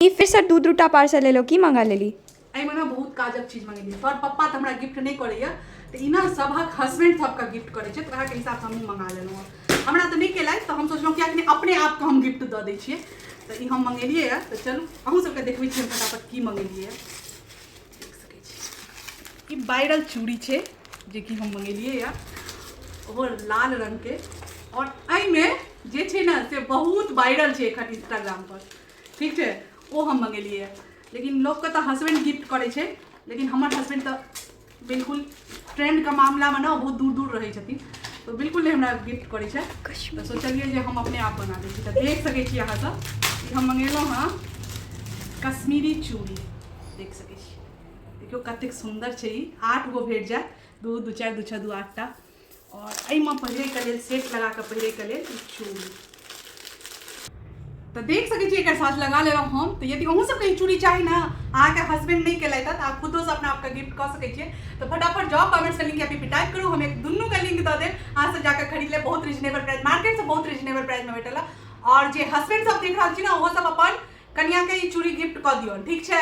ई फेरसँ दू दूटा पार्सल एलौ, की मंगा लेली? एहिमे ने बहुत काजक चीज मंगेलियै। तोहर पप्पा तऽ हमरा गिफ्ट नहि करैया, तऽ ई ने सभक हस्बैंड सबके गिफ्ट करै छै, तऽ वएहके हिसाबसँ हमहूँ मंगा लेलहुँ हँ। हमरा तऽ नहि केलथि, तऽ हम सोचलहुँ किएक नहि अपने आपके हम गिफ्ट दऽ दै छियै। तऽ ई हम मंगेलियै हँ, तऽ चलू अहूँ सबके देखबै छी हम फटाफट की मंगेलियै हँ। देख सकै छी, ई वायरल चूड़ी छै जेकि हम मंगेलियै हँ, ओहो लाल रङ्गके। आओर एहिमे जे छै ने से बहुत वायरल छै एखन इंस्टाग्रामपर, ठीक छै? ओ हम मंगेलियै हँ। लेकिन लोकके तऽ हसबैंड गिफ्ट करै छै, लेकिन हमर हसबैंड तऽ बिल्कुल ट्रेंडके मामलामे ने बहुत दूर दूर रहै छथिन, तऽ बिल्कुल नहि हमरा गिफ्ट करै छै। तऽ सोचलियै जे हम अपने आप बना दै छी। तऽ देख सकै छी अहाँ सब, ई हम मंगेलहुँ हँ कश्मीरी चूड़ी। देख सकै छी, देखियौ कतेक सुन्दर छै ई। 8 गो भेट जायत, 2 2 4 2 6 2 8टा। आओर एहिमे पहिरैके लेल, सेट लगा कऽ पहिरैके लेल ई चूड़ी। तऽ देख सकै छी, एकर साथ लगा लेलहुँ हम। तऽ यदि अहूँ सबके ई चूड़ी चाही ने, अहाँके हस्बैंड नहि केलथि तऽ अहाँ खुदोसँ अपना आपके गिफ्ट कऽ सकै छियै। तऽ फटाफट जाउ, कमेंट्समे लिंक या पी टाइप करू, हम एक दुनूके लिंक दऽ देब, अहाँ सब जाकऽ खरीद लेब। बहुत रीजनेबल प्राइस, मार्केटसँ बहुत रीजनेबल प्राइसमे भेटल। आओर जे हस्बैंड सब देख रहल छी ने, ओहो सब अपन कनियाके ई चूड़ी गिफ्ट कऽ दियौ, ठीक छै?